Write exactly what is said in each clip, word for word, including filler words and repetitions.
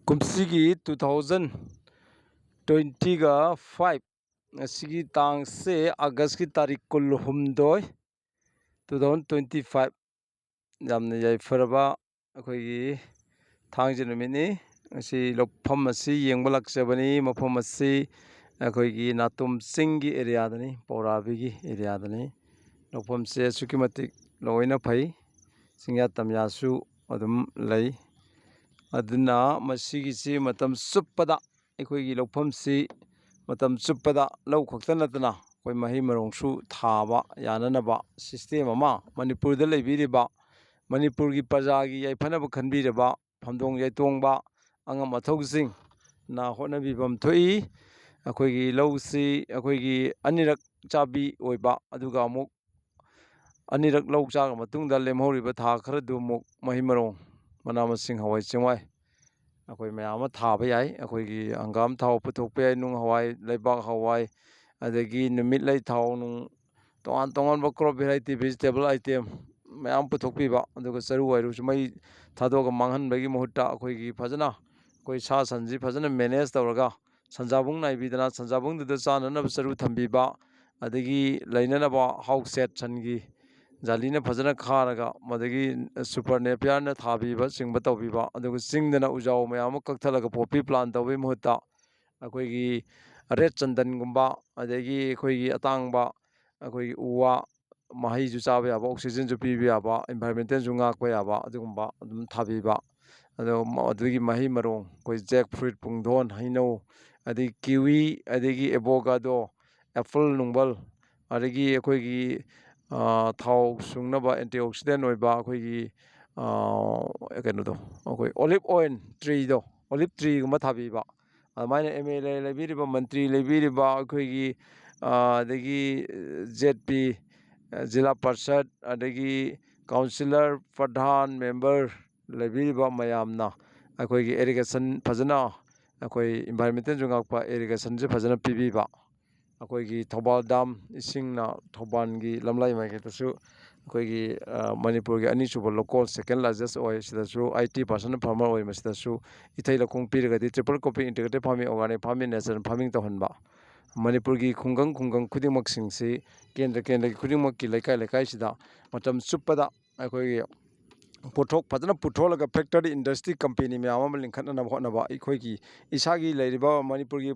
ꯀꯨꯝꯁꯤꯒꯤ two thousand twenty-five, ꯉꯁꯤꯒꯤ ꯇꯥꯡꯁꯦ ꯑꯥꯒꯁꯀꯤ ꯇꯥꯔꯤꯛ ꯀꯨꯟꯍꯨꯝꯗꯣꯏ, two thousand twenty five, ꯌꯥꯝꯅ ꯌꯥꯏꯐꯔꯕ ꯑꯩꯈꯣꯏꯒꯤ ꯊꯥꯡꯖ ꯅꯨꯃꯤꯠꯅꯤ꯫ ꯉꯁꯤ ꯂꯧꯐꯝ ꯑꯁꯤ ꯌꯦꯡꯕ ꯂꯥꯛꯆꯕꯅꯤ꯫ ꯃꯐꯝ ꯑꯁꯤ ꯑꯩꯈꯣꯏꯒꯤ ꯅꯥꯇꯣꯝ ꯆꯤꯡꯒꯤ ꯑꯦꯔꯤꯌꯥꯗꯅꯤ, ꯄꯧꯔꯥꯕꯤꯒꯤ ꯑꯦꯔꯤꯌꯥꯗꯅꯤ꯫ ꯂꯧꯐꯝꯁꯦ ꯑꯁꯨꯛꯀꯤ ꯃꯇꯤꯛ ꯂꯣꯏꯅ ꯐꯩ, ꯆꯤꯡꯌꯥ ꯇꯝꯌꯥꯁꯨ ꯑꯗꯨꯝ ꯂꯩ꯫ ꯑꯗꯨꯅ ꯃꯁꯤꯒꯤꯁꯤ ꯃꯇꯝ ꯆꯨꯞꯄꯗ ꯑꯩꯈꯣꯏꯒꯤ ꯂꯧꯐꯝꯁꯤ ꯃꯇꯝ ꯆꯨꯞꯄꯗ ꯂꯧ ꯈꯛꯇ ꯅꯠꯇꯅ ꯑꯩꯈꯣꯏ ꯃꯍꯩ ꯃꯔꯣꯡꯁꯨ ꯊꯥꯕ ꯌꯥꯅꯅꯕ ꯁꯤꯁꯇꯦꯝ ꯑꯃ ꯃꯅꯤꯄꯨꯔꯗ ꯂꯩꯕꯤꯔꯤꯕ, ꯃꯅꯤꯄꯨꯔꯒꯤ ꯄ꯭ꯔꯖꯥꯒꯤ ꯌꯥꯏꯐꯅꯕ ꯈꯟꯕꯤꯔꯕ ꯐꯝꯗꯣꯡ ꯌꯥꯏꯇꯣꯡꯕ ꯑꯉꯝ ꯑꯊꯧꯁꯤꯡꯅ ꯍꯣꯠꯅꯕꯤꯐꯝ ꯊꯣꯛꯏ꯫ ꯑꯩꯈꯣꯏꯒꯤ ꯂꯧꯁꯤ ꯑꯩꯈꯣꯏꯒꯤ ꯑꯅꯤꯔꯛ ꯆꯥꯕꯤ ꯑꯣꯏꯕ, ꯑꯗꯨꯒ ꯑꯃꯨꯛ ꯑꯅꯤꯔꯛ ꯂꯧ ꯆꯥꯔ ꯃꯇꯨꯡꯗ ꯂꯦꯝꯍꯧꯔꯤꯕ ꯊꯥ ꯈꯔꯗꯨ ꯑꯃꯨꯛ ꯃꯍꯩ ꯃꯔꯣꯡ, ꯃꯅꯥ ꯃꯁꯤꯡ, ꯍꯋꯥꯏ ꯆꯦꯡꯋꯥꯏ, ꯑꯩꯈꯣꯏ ꯃꯌꯥꯝ ꯑꯃ ꯊꯥꯕ ꯌꯥꯏ꯫ ꯑꯩꯈꯣꯏꯒꯤ ꯍꯪꯒꯥꯝ ꯊꯥꯎ ꯄꯨꯊꯣꯛꯄ ꯌꯥꯏ, ꯅꯨꯡ ꯍꯋꯥꯏ, ꯂꯩꯕꯥꯛ ꯍꯋꯥꯏ, ꯑꯗꯒꯤ ꯅꯨꯃꯤꯠꯂꯩ ꯊꯥꯎ ꯅꯨꯡ, ꯇꯣꯉꯥꯟ ꯇꯣꯉꯥꯟꯕ crop variety, vegetable item ꯃꯌꯥꯝ ꯄꯨꯊꯣꯛꯄꯤꯕ, ꯑꯗꯨꯒ ꯆꯔꯨ ꯋꯥꯏꯔꯨꯁꯨ ꯃꯩ ꯊꯥꯗꯣꯛꯑꯒ ꯃꯥꯡꯍꯟꯕꯒꯤ ꯃꯍꯨꯠꯇ ꯑꯩꯈꯣꯏꯒꯤ ꯐꯖꯅ ꯑꯩꯈꯣꯏ ꯁꯥ ꯁꯟꯁꯤ ꯐꯖꯅ manage ꯇꯧꯔꯒ ꯁꯟꯖꯥꯕꯨꯡ ꯅꯥꯏꯕꯤꯗꯅ ꯁꯟꯖꯥꯕꯨꯡꯗꯨꯗ ꯆꯥꯅꯅꯕ ꯆꯔꯨ ꯊꯝꯕꯤꯕ, ꯑꯗꯒꯤ ꯂꯩꯅꯅꯕ house shed, ꯁꯟꯒꯤ ꯖꯥꯂꯤꯅ ꯐꯖꯅ ꯈꯥꯔꯒ, ꯃꯗꯒꯤ super napierꯅ ꯊꯥꯕꯤꯕ ꯆꯤꯡꯕ ꯇꯧꯕꯤꯕ, ꯑꯗꯨꯒ ꯆꯤꯡꯗꯅ ꯎꯖꯥꯎ ꯃꯌꯥꯝ ꯑꯃ ꯀꯛꯊꯠꯂꯒ poppy plant ꯇꯧꯕꯒꯤ ꯃꯍꯨꯠꯇ ꯑꯩꯈꯣꯏꯒꯤ red ꯆꯟꯗꯟꯒꯨꯝꯕ, ꯑꯗꯒꯤ ꯑꯩꯈꯣꯏꯒꯤ ꯑꯇꯥꯡꯕ ꯑꯩꯈꯣꯏꯒꯤ ꯎ ꯋꯥ, ꯃꯍꯩꯁꯨ ꯆꯥꯕ ꯌꯥꯕ, oxygenꯁꯨ ꯄꯤꯕ ꯌꯥꯕ, environmentalꯁꯨ ꯉꯥꯛꯄ ꯌꯥꯕ, ꯑꯗꯨꯒꯨꯝꯕ ꯑꯗꯨꯝ ꯊꯥꯕꯤꯕ꯫ ꯑꯗꯣ ꯃ-, ꯑꯗꯨꯒꯤ ꯃꯍꯩ ꯃꯔꯣꯡ, ꯑꯩꯈꯣꯏ jackfruit, ꯄꯨꯡꯗꯣꯟ, ꯍꯩꯅꯧ, ꯑꯗꯒꯤ kiwi, ꯑꯗꯒꯤ avocado, apple ꯅꯨꯡꯕꯜ, ꯑꯗꯒꯤ ꯑꯩꯈꯣꯏꯒꯤ, ꯑꯥ, ꯊꯥꯎ ꯁꯨꯡꯅꯕ antioxidant ꯑꯣꯏꯕ ꯑꯩꯈꯣꯏꯒꯤ, ꯑꯥ, ꯀꯩꯅꯣꯗꯣ, ꯑꯩꯈꯣꯏ olive oil treeꯗꯣ, olive treeꯒꯨꯝꯕ ꯊꯥꯕꯤꯕ꯫ ꯑꯗꯨꯃꯥꯏꯅ MLA ꯂꯩꯕꯤꯔꯤꯕ, ꯃꯟꯇ꯭ꯔꯤ ꯂꯩꯕꯤꯔꯤꯕ, ꯑꯩꯈꯣꯏꯒꯤ, ꯑꯥ, ꯑꯗꯒꯤ ZP, ꯖꯤꯂꯥ ꯄꯥꯔꯁꯠ, ꯑꯗꯒꯤ councillor, ꯄ꯭ꯔꯙꯥꯟ, member ꯂꯩꯕꯤꯔꯤꯕ ꯃꯌꯥꯝꯅ ꯑꯩꯈꯣꯏꯒꯤ irrigation ꯐꯖꯅ, ꯑꯩꯈꯣꯏ environmentalꯁꯨ ꯉꯥꯛꯄ, irrigationꯁꯨ ꯐꯖꯅ ꯄꯤꯕꯤꯕ, ꯑꯩꯈꯣꯏꯒꯤ ꯊꯧꯕꯥꯜ dam ꯏꯁꯤꯡꯅ ꯊꯧꯕꯥꯜꯒꯤ ꯂꯝꯂꯥꯏ ꯃꯥꯏꯀꯩꯗꯁꯨ ꯑꯩꯈꯣꯏꯒꯤ, ꯑ, ꯃꯅꯤꯄꯨꯔꯒꯤ ꯑꯅꯤꯁꯨꯕ local second largest ꯑꯣꯏ꯫ ꯁꯤꯗꯁꯨ eighty percent farmer ꯑꯣꯏ꯫ ꯃꯁꯤꯗꯁꯨ ꯏꯊꯩ ꯂꯧꯈꯣꯡ ꯄꯤꯔꯒꯗꯤ triple cropping, integrated farming, organic farming, natural farming ꯇꯧꯍꯟꯕ꯫ ꯃꯅꯤꯄꯨꯔꯒꯤ ꯈꯨꯡꯒꯪ ꯈꯨꯡꯒꯪ ꯈꯨꯗꯤꯡꯃꯛꯁꯤꯡꯁꯤ, ꯀꯦꯟꯗ꯭ꯔ ꯀꯦꯟꯗ꯭ꯔꯒꯤ ꯈꯨꯗꯤꯡꯃꯛꯀꯤ ꯂꯩꯀꯥꯏ ꯂꯩꯀꯥꯏꯁꯤꯗ ꯃꯇꯝ ꯆꯨꯞꯄꯗ ꯑꯩꯈꯣꯏꯒꯤ ꯄꯣꯠꯊꯣꯛ ꯐꯖꯅ ꯄꯨꯊꯣꯛꯂꯒ factory, industry, company ꯃꯌꯥꯝ ꯑꯃ ꯂꯤꯡꯈꯠꯅꯅꯕ ꯍꯣꯠꯅꯕ꯫ ꯑꯩꯈꯣꯏꯒꯤ ꯏꯁꯥꯒꯤ ꯂꯩꯔꯤꯕ ꯃꯅꯤꯄꯨꯔꯒꯤ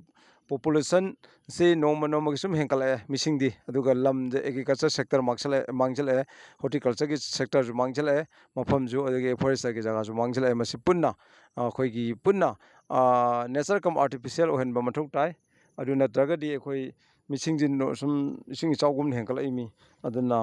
population ꯁꯤ ꯅꯣꯡꯃ ꯅꯣꯡꯃꯒꯤ ꯁꯨꯝ ꯍꯦꯟꯒꯠꯂꯛꯑꯦ꯫ ꯃꯤꯁꯤꯡꯗꯤ, ꯑꯗꯨꯒ ꯂꯝꯁꯦ agriculture sector ꯃꯥꯡꯁꯜꯂꯛꯑꯦ, ꯃꯥꯡꯁꯤꯜꯂꯛꯑꯦ꯫ Horticultureꯒꯤ sectorꯁꯨ ꯃꯥꯡꯁꯤꯜꯂꯛꯑꯦ, ꯃꯐꯝꯁꯨ, ꯑꯗꯒꯤ foresterꯒꯤ ꯖꯒꯥꯁꯨ ꯃꯥꯡꯁꯤꯜꯂꯛꯑꯦ꯫ ꯃꯁꯤ ꯄꯨꯟꯅ, ꯑ, ꯑꯩꯈꯣꯏꯒꯤ ꯄꯨꯟꯅ, ꯑ, nature cum artificial ꯑꯣꯏꯍꯟꯕ ꯃꯊꯧ ꯇꯥꯏ꯫ ꯑꯗꯨ ꯅꯠꯇ꯭ꯔꯒꯗꯤ ꯑꯩꯈꯣꯏ ꯃꯤꯁꯤꯡꯁꯤ ꯅꯣ-, ꯁꯨꯝ ꯏꯁꯤꯡ ꯏꯆꯥꯎꯒꯨꯝꯅ ꯍꯦꯟꯒꯠꯂꯛꯏꯃꯤ꯫ ꯑꯗꯨꯅ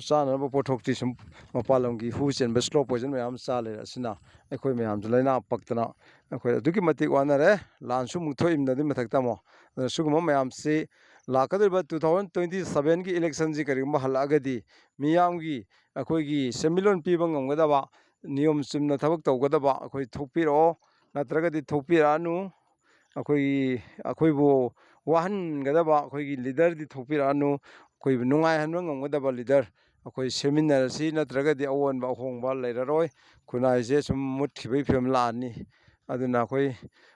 ꯆꯥꯅꯅꯕ ꯄꯣꯠꯊꯣꯛꯇꯤ ꯁꯨꯝ ꯃꯄꯥꯟ ꯂꯝꯒꯤ ꯍꯨ ꯆꯦꯟꯕ slow poison ꯃꯌꯥꯝ ꯆꯥ ꯂꯩꯔꯦ꯫ ꯑꯁꯤꯅ ꯑꯩꯈꯣꯏ ꯃꯌꯥꯝꯁꯨ ꯂꯥꯏꯅꯥ ꯄꯛꯇꯅ ꯑꯩꯈꯣꯏ ꯑꯗꯨꯛꯀꯤ ꯃꯇꯤꯛ ꯋꯥꯅꯔꯦ꯫ ꯂꯥꯟꯁꯨ ꯑꯃꯨꯛ ꯊꯣꯛꯏꯕꯅ ꯑꯗꯨꯒꯤ ꯃꯊꯛꯇ ꯑꯃꯨꯛ꯫ ꯑꯗꯨꯅ ꯁꯤꯒꯨꯝꯕ ꯃꯌꯥꯝꯁꯤ ꯂꯥꯛꯀꯗꯧꯔꯤꯕ two thousand twenty sevenꯒꯤ electionꯁꯤ ꯀꯔꯤꯒꯨꯝꯕ ꯍꯜꯂꯛꯑꯒꯗꯤ ꯃꯤꯌꯥꯝꯒꯤ ꯑꯩꯈꯣꯏꯒꯤ ꯁꯦꯟꯃꯤꯠꯂꯣꯟ ꯄꯤꯕ ꯉꯝꯒꯗꯕ, ꯅꯤꯌꯣꯝ ꯆꯨꯝꯅ ꯊꯕꯛ ꯇꯧꯒꯗꯕ ꯑꯩꯈꯣꯏ ꯊꯣꯛꯄꯤꯔꯛꯑꯣ, ꯅꯠꯇ꯭ꯔꯒꯗꯤ ꯊꯣꯛꯄꯤꯔꯛꯑꯅꯨ꯫ ꯑꯩꯈꯣꯏꯒꯤ, ꯑꯩꯈꯣꯏꯕꯨ ꯋꯥꯍꯟꯒꯗꯕ ꯑꯩꯈꯣꯏꯒꯤ leaderꯗꯤ ꯊꯣꯛꯄꯤꯔꯛꯑꯅꯨ꯫ ꯑꯩꯈꯣꯏꯕꯨ ꯅꯨꯡꯉꯥꯏꯍꯟꯕ ꯉꯝꯒꯗꯕ leader ꯑꯩꯈꯣꯏ ꯁꯦꯝꯃꯤꯟꯅꯔꯁꯤ, ꯅꯠꯇ꯭ꯔꯒꯗꯤ ꯑꯑꯣꯟꯕ ꯑꯍꯣꯡꯕ ꯂꯩꯔꯔꯣꯏ꯫ ꯈꯨꯟꯅꯥꯏꯁꯦ ꯁꯨꯝ ꯃꯨꯠꯈꯤꯕꯒꯤ ꯐꯤꯕꯝ ꯂꯥꯛꯑꯅꯤ꯫ ꯑꯗꯨꯅ ꯑꯩꯈꯣꯏ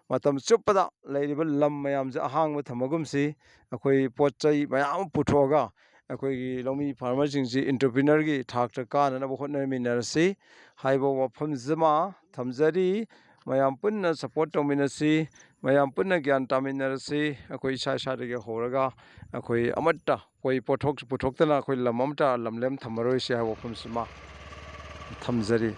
ꯃꯇꯝ ꯆꯨꯞꯄꯗ ꯂꯩꯔꯤꯕ ꯂꯝ ꯃꯌꯥꯝꯁꯦ ꯑꯍꯥꯡꯕ ꯊꯝꯕꯒꯨꯝꯁꯤ꯫ ꯑꯩꯈꯣꯏ ꯄꯣꯠ ꯆꯩ ꯃꯌꯥꯝ ꯑꯃ ꯄꯨꯊꯣꯛꯑꯒ ꯑꯩꯈꯣꯏꯒꯤ ꯂꯧꯃꯤ farmerꯁꯤꯡꯁꯤ entrepreneurꯒꯤ ꯊꯥꯛꯇ ꯀꯥꯅꯅꯕ ꯍꯣꯠꯅꯃꯤꯟꯅꯔꯁꯤ ꯍꯥꯏꯕ ꯋꯥꯐꯝꯁꯤꯃ ꯊꯝꯖꯔꯤ꯫ ꯃꯌꯥꯝ ꯄꯨꯟꯅ support ꯇꯧꯃꯤꯟꯅꯁꯤ, ꯃꯌꯥꯝ ꯄꯨꯟꯅ ꯒ꯭ꯌꯥꯟ ꯇꯥꯃꯤꯟꯅꯔꯁꯤ꯫ ꯑꯩꯈꯣꯏ ꯏꯁꯥ ꯏꯁꯥꯗꯒꯤ ꯍꯧꯔꯒ ꯑꯩꯈꯣꯏ ꯑꯃꯠꯇ ꯑꯩꯈꯣꯏ ꯄꯣꯠꯊꯣꯛ ꯄꯨꯊꯣꯛꯇꯅ ꯑꯩꯈꯣꯏ ꯂꯝ ꯑꯃꯠꯇ ꯂꯝꯂꯦꯝ ꯊꯝꯃꯔꯣꯏꯁꯤ ꯍꯥꯏꯕ ꯋꯥꯐꯝꯁꯤꯃ ꯊꯝꯖꯔꯤ꯫